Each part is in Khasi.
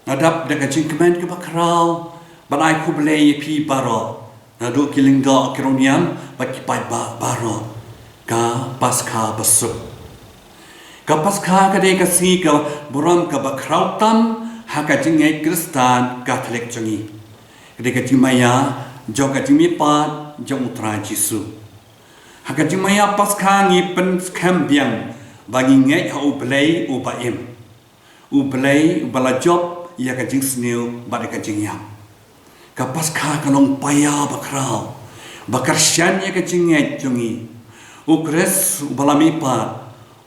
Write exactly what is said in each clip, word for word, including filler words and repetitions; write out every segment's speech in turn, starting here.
Nga dap da ka jingkmen kaba khraw ban ai khublei ïa phi baroh, naduh ki lyngdoh ki riewniam bad ki paidbah baroh. Ka Paskha basuk. Ka Paskha ka dei ka sngi ka burom kaba khraw tam ha ka jingngeit Khristan Katholik jong ngi. Ka dei ka jingmaïa jong ka jingmihpat jong U Trai Jisu. Ha ka jingmaïa Paskha ngi pynskhem biang ba ngi ngeit ha U Blei uba im, U Blei uba la jop ïa ka jingsniew bad ïa ka jingïap. Ka Paskha ka long païa ba khraw ba kyrshan ïa ka jingngeit jong ngi. U Khrist uba la mihpat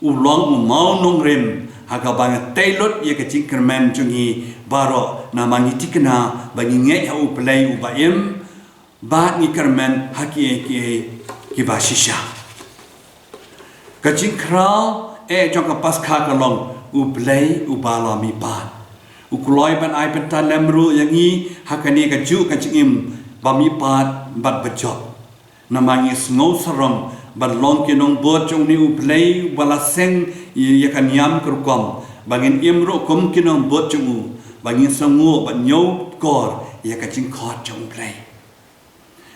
u long u mawnongrim ha kaba ngi tei lut ïa ka jingkyrmen jong ngi baroh, namar ngi thikna ba ngi ngeit ha U Blei uba im bad ngi kyrmen ha kiei kiei kiba shisha. Ka jingkhraw eh jong ka Paskha ka long U Blei uba la mihpat. U kloi ban ai bynta lem ruh ïa ngi ha kane kajuh ka jingim ba mihpat bad ba jop. Namar ngi sngew sarong ban long ki nongbud jong une U Blei uba la seng ïa ka niam ka rukom, ba ngin im ruh kum ki nongbud jong u, ba ngin sngewnguh bad ñiewkor ïa ka jingkhot jong U Blei.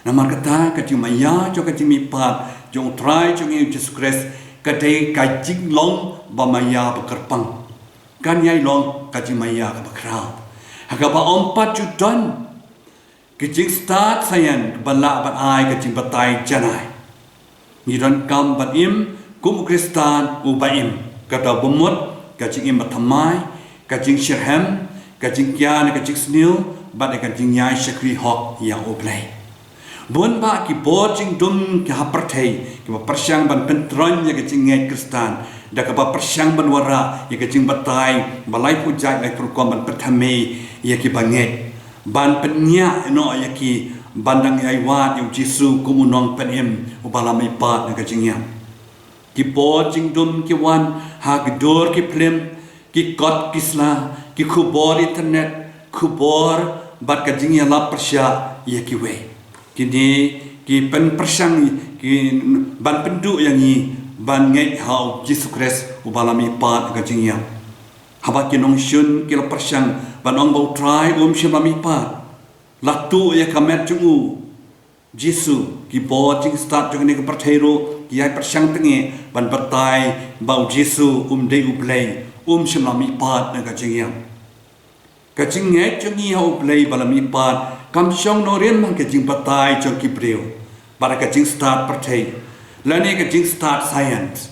Namar kata ka jingmaïa jong ka jingmihpat jong U Trai jong ngi U Jisu Khrist ka dei ka jinglong ba maïa ba kyrpang. Kan ïai long ka jingmaïa kaba khraw ha kaba ym pat ju don ki jingstad saian ba lah ban ai ka jingbatai janai. Ngi donkam ban im kum u Khristan uba im, kata ba mut ka jingim bathymmai, ka jingshitrhem, ka jingkñia ne ka jingsniew bad ka jingïai shakri hok ïa U Blei. Bun bah ki bor jingdum ki ha pyrthei kiba pyrshang ban pyntroiñ ïa ka jingngeit Khristan da kaba pyrshang ban wanrah ïa ka jingbatai ba laiphew jait laiphew rukom ban pynthymmai ïa kiba ngeit, ban pynïaid noh ïa ki ban dang ïai wad ïa U Jisu kum u Nongpynim uba la mihpat na ka jingïap. Ki bor jingdum ki wan ha ki dur ki phlim, ki kot ki sla, ki khubor internet, khubor bad ka jingïalap pyrshah ïa kiwei. Kine ki pynpyrshang ki ban pynduh ïa ngi ban ngeit ha U Jisu Khrist uba la mihpat na ka jingïap. Haba ki nongshun ki la pyrshang ban ong ba U Trai um shym la mihpat, la tuh ïa ka met jong U Jisu, ki bor jingstad jong kane ka pyrthei ruh ki ïai pyrshang tang ïa ban batai ba U Jisu um dei U Blei, um shym la mihpat na ka jingïap. Ka jingngeit jong ngi ha U Blei ba la mihpat kam shong nongrim ha ka jingbatai jong ki briew bad ka jingstad pyrthei lane ka jingstad science.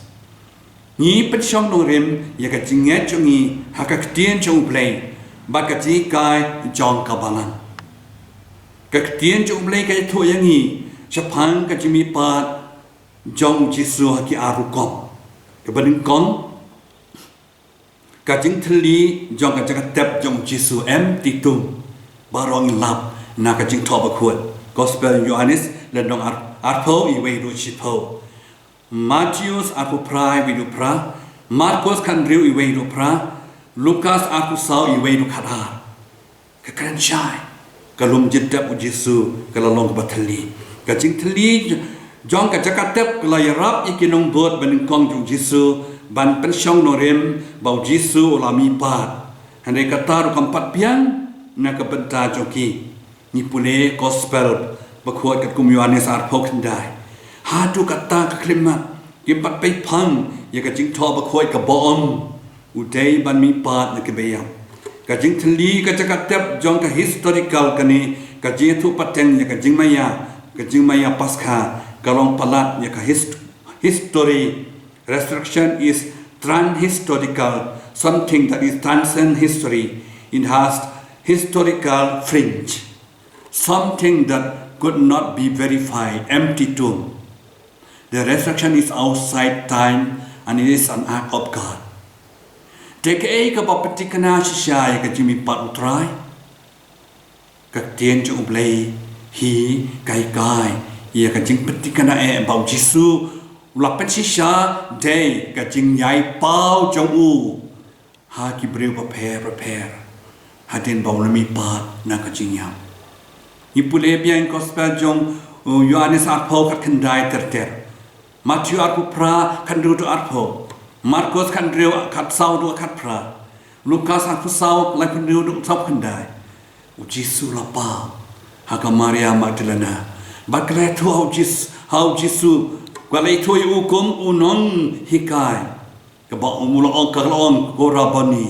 Ngi pynshong nongrim ïa ka jingngeit jong ngi ha ka ktien jong U Blei bad ka jinghikai jong ka Balang. Ka ktien jong U Blei ka ïathuh ïa ngi shaphang ka jingmihpat jong U Jisu ha ki ar rukom. Kaba nyngkong, ka jingthylli jong ka jaka tep jong U Jisu, empty tomb. Baroh ngi lap na ka Jingthoh Bakhuid, Gospel Ïoannis lynnong ar, arphew, iwei haduh shiphew. Mathaios arphew phra, iwei haduh phra. Markos khathynriew, iwei haduh phra. Lukas arphew saw, iwei haduh khatar. Ka kren shai, ka lum jingtep U Jisu ka la long kaba thylli. Ka jingthylli jong ka jaka tep ka la ïarap ïa ki nongbud ba nyngkong jong U Jisu ban pynshong nongrim ba U Jisu u la mihpat. Hynrei kata ruh kam pat biang na ka bynta jong ki. Ngi pule Gospel Bakhuid katkum u Ïoannis arphew khyndai. Haduh katta ka khyllipmat kim pat pei phang ïa ka Jingthoh Bakhuid kaba ong U dei ban mihpat na kiba ïap. Ka jingthylli ka jaka tep jong ka historical kane ka jingïathuh pateng ïa ka jingmaïa, ka jingmaïa Paskha, ka long palat ïa ka hist-, history. Resurrection is transhistorical, something that is transcend history. It has historical fringe, something that could not be verified, empty tomb. The resurrection is outside time and it is an act of God. Te kaei kaba pynthikna shisha ïa ka jingmihpat U Trai? Ka ktien jong U Blei hi ka hikai ïa ka jingpynthikna eh ba U Jisu u la pynshisha dei ka jingïai paw jong u ha ki briew bapher bapher hadien ba u la mihpat na ka jingïap. Ngi pule biang Gospel jong u Ïoannis arphew khatkhyndai ter ter. Mathaios arphew phra, khathynriew haduh arphew. Markos khathynriew, khatsaw haduh khatphra. Lukas arphew saw, laiphew hynriew haduh arphew khyndai. U Jisu u la paw ha ka Maria Magdalena. Bad ka la ïathuh ha u Jis-, ha u Jisu, ka la ïathuh ïa u kum u nonghikai. Kaba u la ong, ka la ong, "Ko Rabboni."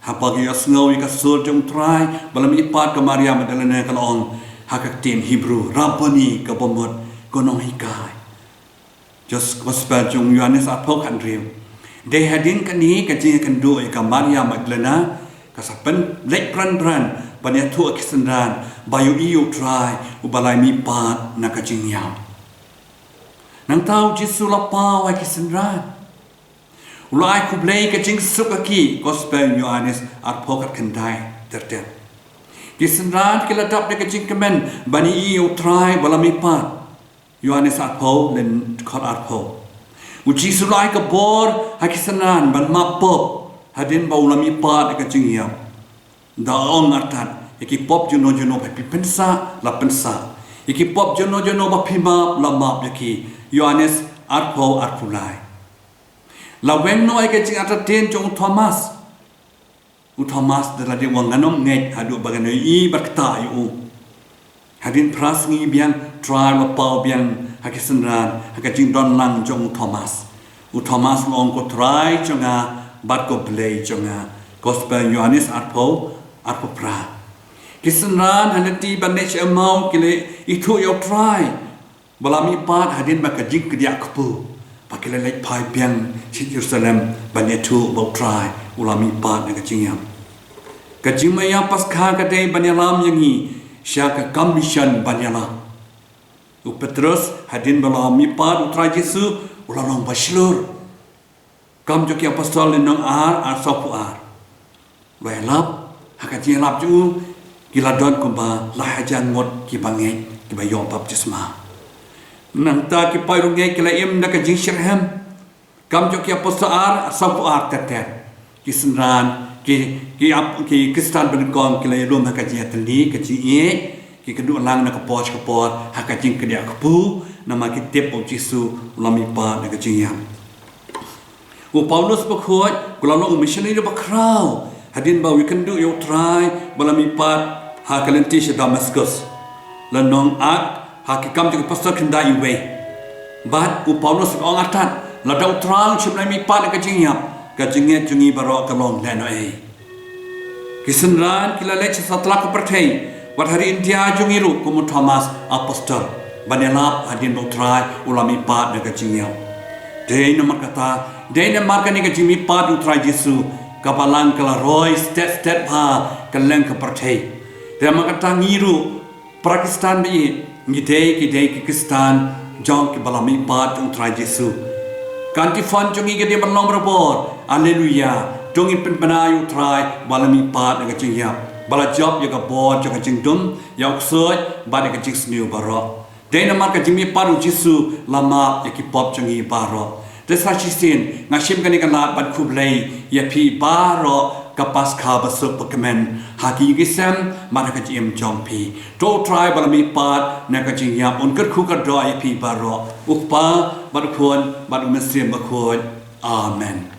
Haba ka ïohsngew ïa ka sur jong u Trai ba la mihpat, ka Maria Magdalena ka la ong ha ka ktien Hebru, "Rabboni," kaba mut, "Ko nonghikai." Just Gospel jong u Ïoannis arphew khathynriew. Dei hadien kane ka jingïakynduh ïa ka Maria Magdalena, ka sa pynleit bran bran ban ïathuh ïa ki synran ba ïohi ïa u Trai uba la mihpat na ka jingïap. Nangta u Jisu u la paw ïa ki synran. U la ai khublei ka jingsuk ïa ki, Gospel Ïoannis arphew khatkhyndai ter ter. Ki synran ki la dap da ka jingkmen ban ïohi ïa u Trai ba la mihpat. Ïoannis arphew, lynnong arphew. U Jisu u la ai ka bor ha ki synran ban map pop hadien ba u la mihpat na ka jingïap. Da ong artat, ïa ki pop juno juno ba phi pynsah, la pynsah. Ïa ki pop juno juno ba phi map, la map ïa ki. Ïoannis arphew, arphew lai. La weng noh ïa ka jingartatien jong u Thomas. U Thomas da la dep ong, "Ngan ym ngeit haduh ba ngan ïohi bad ktah ïa u." Hadien phra sngi biang, Trai u la paw biang ha ki synran, ha ka jingdon lang jong u Thomas. U Thomas u la ong, "Ko Trai jong nga bad ko Blei jong nga." Gospel Ïoannis arphew, arphew phra. Ki synran ha lynti ban leit sha Emmaus ki la ithuh ïa u Trai ba la mihpat hadien ba ka jingkdiah kpu, ba ki la leit phai biang sha Jerusalem ban ïathuh ba u Trai u la mihpat na ka jingïap. Ka jingmaïa Paskha ka dei ban ïalam ïa ngi sha ka kam mission ban ïalam. U Petrus, hadien ba la mihpat u Trai Jisu, u la long ba shlur. Kam jong ki Apostol, lynnong ar, ar, sawphew ar. Ba ïalap ha ka jingïalap jong u, ki la don kumba lai hajar ngut kiba ngeit, kiba ïoh baptisma. Nangta ki paidbah ngeit ki la im da ka jingshitrhem. Kam jong ki Apostol ar, sawphew ar ter ter. Ki synran, ki, ki ap-, ki Khristan banyngkong ki la ïalum ha ka jingïatylli, ka jingïeit, ki kynduh lang na ka por sha ka por ha ka jingkdiah kpu, namar ki tip ba u Jisu u la mihpat na ka jingïap. U Paulus bakhuid, u la long u missionary bakhraw hadien ba u ïakynduh ïa u Trai ba la mihpat ha ka lynti sha Damaskus. Lynnong ar, ha Ki Kam jong ki Apostol khyndai, wei. Bad u Paulus u ong artat, lada u Trai u shym la mihpat na ka jingïap, ka jingngeit jong ngi baroh ka long lehnohei. Ki synran ki la leit sha satlak ka pyrthei, wat ha ri India jong ngi ruh kum u Thomas Apostol, ban ïalap hadien ba u Trai u la mihpat na ka jingïap. Dei namar kata, dei namar kane ka jingmihpat u Trai Jisu, ka Balang ka la roi stet stet bha kylleng ka pyrthei. Dei namar kata ngi ruh, para Khristan ba ïeit, ngi dei, ki dei ki Khristan jong ki ba la mihpat jong u Trai Jisu. Ka antiphon jong ngi ka dei ban long barabor, Alleluia, to ngin pynbna ïa u Trai ba la mihpat na ka jingïap, ba la jop ïa ka bor jong ka jingdum, ïa u ksuid bad ïa ka jingsniew baroh. Dei namar ka jingmihpat u Jisu la map ïa ki pop jong ngi baroh. Te sa shisien, nga shim kane ka lad ban khublei ïa phi baroh ka Paskha basuk bakmen ha ki ïing ki sem bad ha ka jingim jong phi. To u Trai ba la mihpat na ka jingïap un kyrkhu kyrdoh ïa phi baroh, u Kpa bad u Khun bad u Mynsiem Bakhuid. Amen.